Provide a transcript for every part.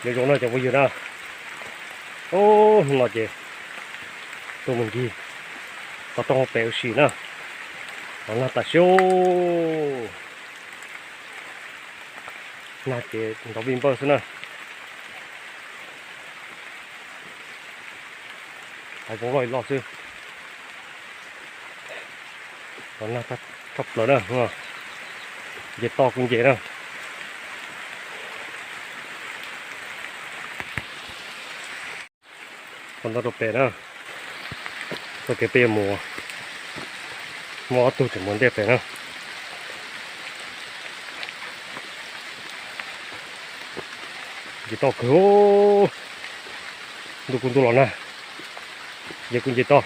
Nyob zoo na cov phooj ywg na, hnub no ces tuaj mus ncig toj roob hauv pes ua si na, los nag tas siab, nag ces nrov vij npawj xwb na. Hav zoov loj li loj xwb, los nag tshaj plaws na, nce toj kuj nce na. Qhov ntawd rau pem na, txoj kev peb yuav mus, muaj ob tug tseem mus ntej pem na. Nce toj kawg, ntuj kuj ntuj los nag, nce kuj nce toj.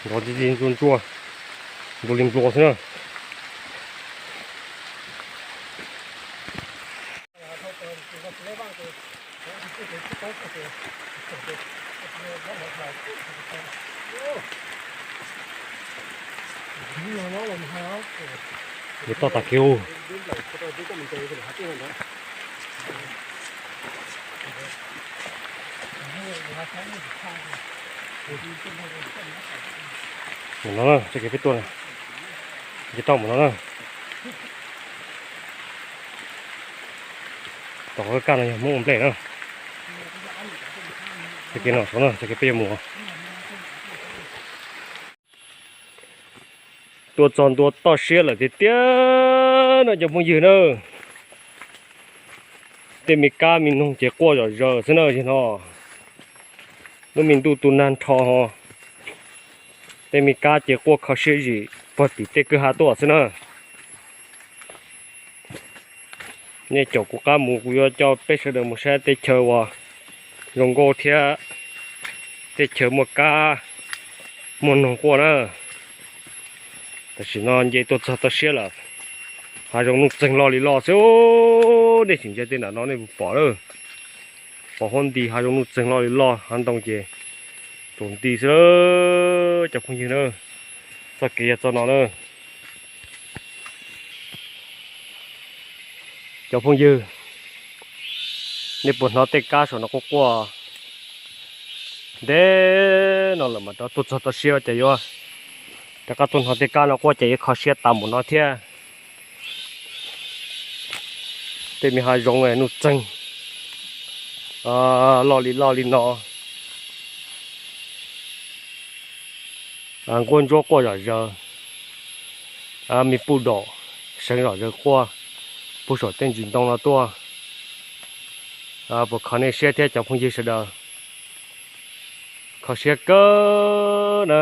Nrov ntxi ntxi ntsuag ntsuag, ntsuag li nplua xwb na. Nce toj tag kiag. Mus no na, txoj kev peb tuaj na, nce toj mus no na. Tom qhov kaj no yog Hmoob ua nplej na. Txoj kev no saud na, txoj kev peb yuav mus. Tuaj txog ntua toj siab lawm tiag tiag no cov phooj ywg na. Tej me kab me noog ces quaj zom zaws xwb na, yog no lub me ntuj tu nag nrho ho, tej me kab ces quaj kho siab zim puag tim tej kwj ha tuaj xwb na. Nej caum kuv qab mus, kuv yuav coj peb sawv daws mus saib teb chaws uas zoo nkauj thiab teb chaws muaj kab muaj noog quaj na. Tam sim no nce tuaj txog toj siab lawm, hav zoov nuj txeeg loj li loj xwb. Nej sim ntsia tej nram no nej puas pom lawm, pom huab nti hav zoov nuj txeeg loj li loj, hav ntoo ces tsaus nti xwb cov phooj ywg na. Txoj kev yog txoj no na. Cov phooj ywg, nej puas hnov tej kab saum no quaj quaj? Ntev no lawm mas rov tuaj txog toj siab ces yuav rov qab tuaj hnov tej kab no quaj ces yuav kho siab tas npaum no thiab. Tej me hav zoov nuj txeeg loj li loj li no. Nquab ntsuab quaj zom zaws, me puj daum seev zom zaws quaj puag saum tej ntsis ntoo no tuaj. Puas kho nej siab thiab cov phooj ywg sawv daws? Kho siab kawg na.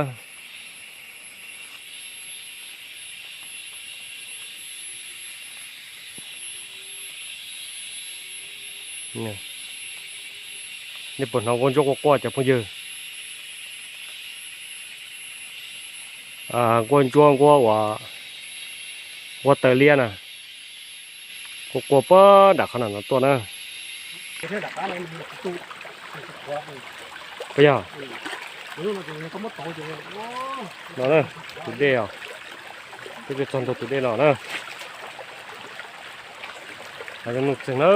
Nej puas hnov nquab ntsuab quaj quaj cov phooj ywg? Nquab ntsuab, nquab uas, nquab taw liab na, quaj quaj puag nram qhov no tuaj na. Puas yog? No na, tus dej os, peb tuaj txog ntua tus dej no na. Hav zoov nuj txeeg na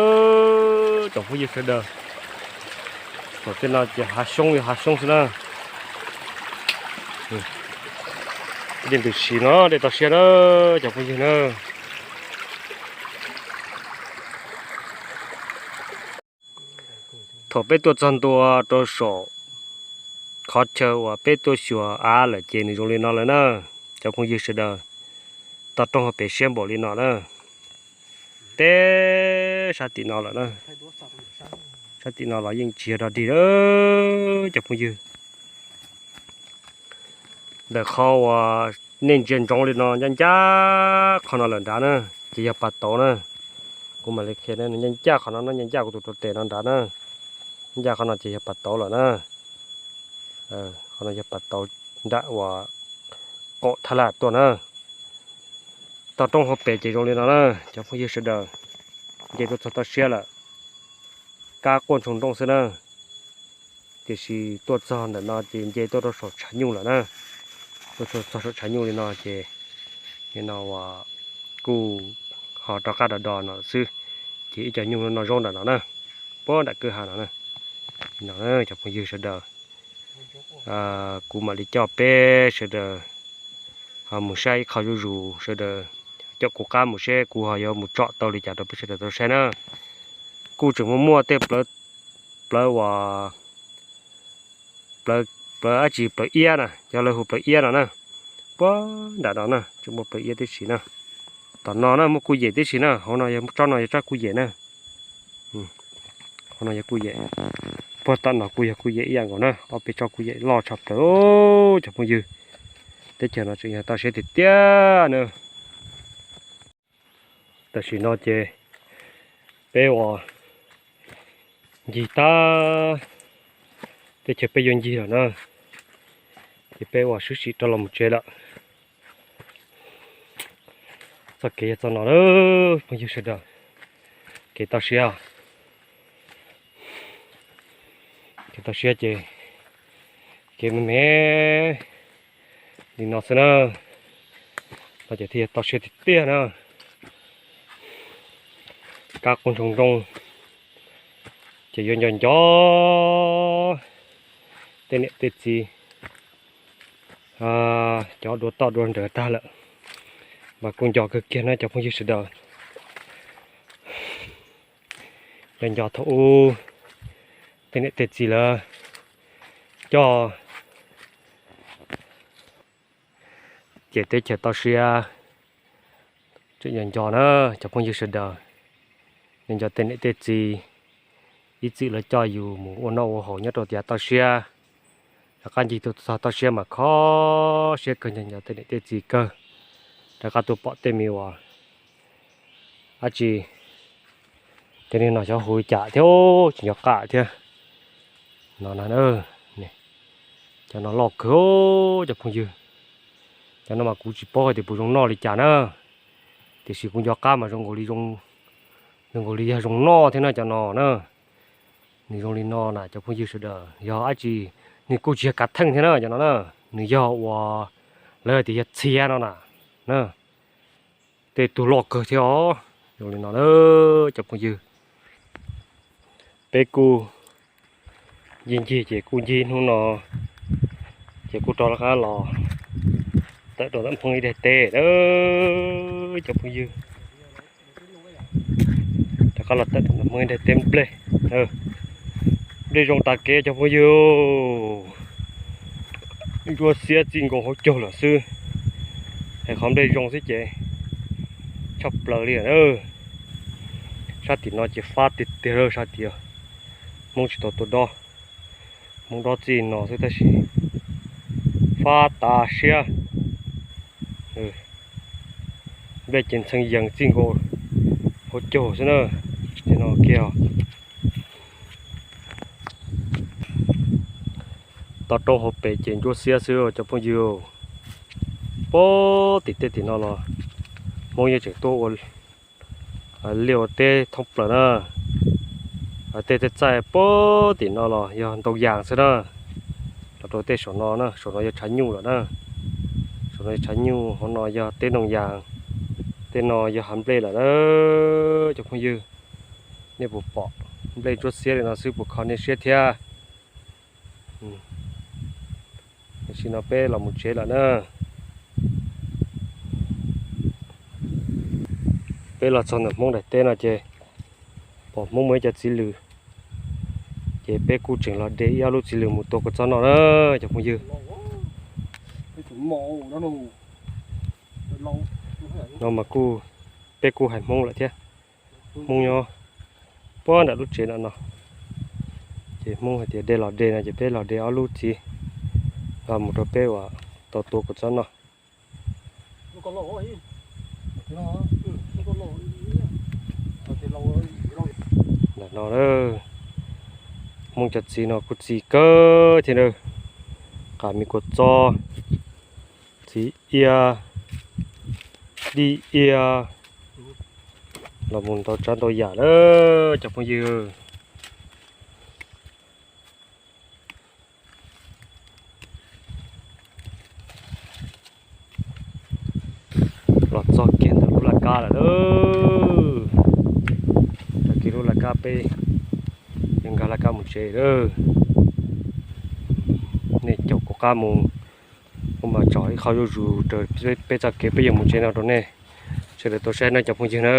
cov phooj ywg sawv daws. Thaum tej no ces hav xyoob li hav xyoob xwb na. Dej ntws si no dej toj siab na cov phooj ywg na. Thaum peb tuaj txog ntua rau saum qhov chaw uas peb tuaj xyuas av lawm ces nws zoo li no lawm na cov phooj ywg sawv daws. Toj roob hauv pes siab npaum li no na. Peb sab tim no lawm na, sab tim no los yeej tsis yog dog dig lawm cov phooj ywg. Ntawm qhov uas nej ntsia ntsoov li no ncaj ncaj qhov no lawm nrad na, ces yog pas tauv na. Kuv mam li qhia nej, ncaj ncaj qhov no, ncaj ncaj kuv tus rau tes no nrad na, ncaj qhov no ces yog pas tauv lawm na. Qhov no yog pas tauv nram uas qaum thaj laj tuaj na. Toj roob hauv pes ces zoo li no na cov phooj ywg sawv daws. Nce tuaj txog toj siab lawm, kab quaj ntsoog nrooj xwb na. Tiam sis tuaj txog ntawm no ces nce tuaj rau saum tshav nyuj lawm na. Tuaj txog saum tshav nyuj li no ces nim no uas kuj ho rov qab do do no xwb, ces ib co nyuj no zaub nram no na, puag nram kwj ha no na. Li no cov phooj ywg sawv daws, kuv mam li coj peb sawv daws ho mus saib ib qho zuj zus, sawv daws caum kuv qab mus seb kuv ho yuav mus tsom tau li cas rau peb sawv daws tau saib na. Kuj tseem muaj muaj tej plawv uas plawv dab tsi, plawv iab na, cov lawv hu plawv iab no na. Puag nram no na tseem muaj plawv iab tib si na. Tom no na muaj kuj yem tib si na, hauv no yog tsob no yog tsob kuj yem na. Hauv no yog kuj yem. Puag tom no kuj yog kuj yem ib yam nkaus na, ob peb tsob kuj yem loj tshaj plaws cov phooj ywg. Teb chaws no tseem yog toj siab tiag tiag na. Tam sim no ces peb uas ncig tag, teb chaws peb yuav ncig lawm na, ces peb uas swb sim rov los mus tsev lawm. Txoj kev yog txoj no lawm phooj ywg sawv daws, kev toj siab, kev toj siab ces kev me me li no xwb na, no ces thiaj yog toj siab tiag tiag na. Kab quaj ntsoog ntoo, ces yuav nco nco tej niam tej txiv, cov dua toj dua nrawm tag lawm, mas kuj nco kawg kiag na cov phooj ywg sawv daws. Nco nco thaum ub tej niam tej txiv lawv coj ces teb chaws toj siab. Tseem nco nco na cov phooj ywg sawv daws, nco nco tej niam tej txiv ib txwm lawv coj yus mus ua noj ua haus nyob rau tiav toj siab, rov qab ncig tuaj txog toj siab mas kho siab kawg, nco nco tej niam tej txiv kawg, rov qab tuaj pom tej me uas dab tsi, tej niag no xyov hu li cas thiab, tsis nco qab thiab. No na, cov no loj kawg cov phooj ywg. Cov no mas kuv tsis paub hais tias puas zoo noj li cas na, tiam sis kuv nco qab mas zoo nkaus li, zoo nkaus li yog zoo noj thiab na cov no na. Nws zoo li no na cov phooj ywg sawv daws, yog dab tsi, nws kuj tsis yog kav theej thiab na cov no na, nws yog uas lawv hais tias yog txhia no na. Tej tug loj kawg thiab os. Zoo li no na cov phooj ywg, peb kuj ncig ncig ces kuj ncig hnub no ces kuj rov qab los tawm rau ntawm Hmoob ib daim teb na cov phooj ywg. Rov qab los tawm rau ntawm Hmoob ib daim teb nplej. Nplej zoo tas kev cov phooj ywg. Ntsuab xiab txij nkaus hauv caug lawm xwb. Hais qhov nplej zoo xwb ces tshaj plaws li lawm. Sab tim no ces fab tiag tiag lawm, sab tim Hmoob tsis tau tua dob, Hmoob dob txij no xwb tab sis fab tas siab. Nplej ces ntxhee yees txij nkaus hauv caug xwb na. Tim no kiag toj roob hauv pes ces ntsuab xiab xwb cov phooj ywg. Puag tim tej tim no los Hmoob yeej tseem tuaj ua liaj ua teb thoob plaws na. Tej txaij txaij puag tim no los yog ntoo yas xwb na. Los rau tej saum no na, saum no yog tshav nyuj lawm na. Saum no yog tshav nyuj, hauv no yog teb ntoo yas, tej no yog hav nplej lawm na cov phooj ywg. Nej puas pom nplej ntsuab xiab li no xwb puas kho nej siab thiab? Tam sim no peb los mus tsev lawm na. Peb los txog ntawm Hmoob daim teb no ces pom Hmoob muaj ib co txiv lws, ces peb kuj tseem los de ib ob lub txiv lws mus tua kua txob noj na cov phooj ywg. No mas kuj, peb kuj hais Hmoob lawm thiab. Hmoob nyob puag nram lub tsev no no, ces Hmoob hais tias de los de no ces peb los de ob lub txiv los mus rau peb uas tau tua kua txob noj. Ntawm no Hmoob cov txiv no kuj txi kawg thiab na, qas me kua txob, txiv ia, dib ia, los mus ntau tsav ntau yam na cov phooj ywg. kab lawm lauj. Tag kis lub laj kab peb yuav nkag laj kab mus tsev lawm. Nej caum kuv qab mus, kuv mam tsom ib qho zuj zus raws peb txoj kev peb yuav mus tsev no rau nej sawv daws tau saib nawb cov phooj ywg na.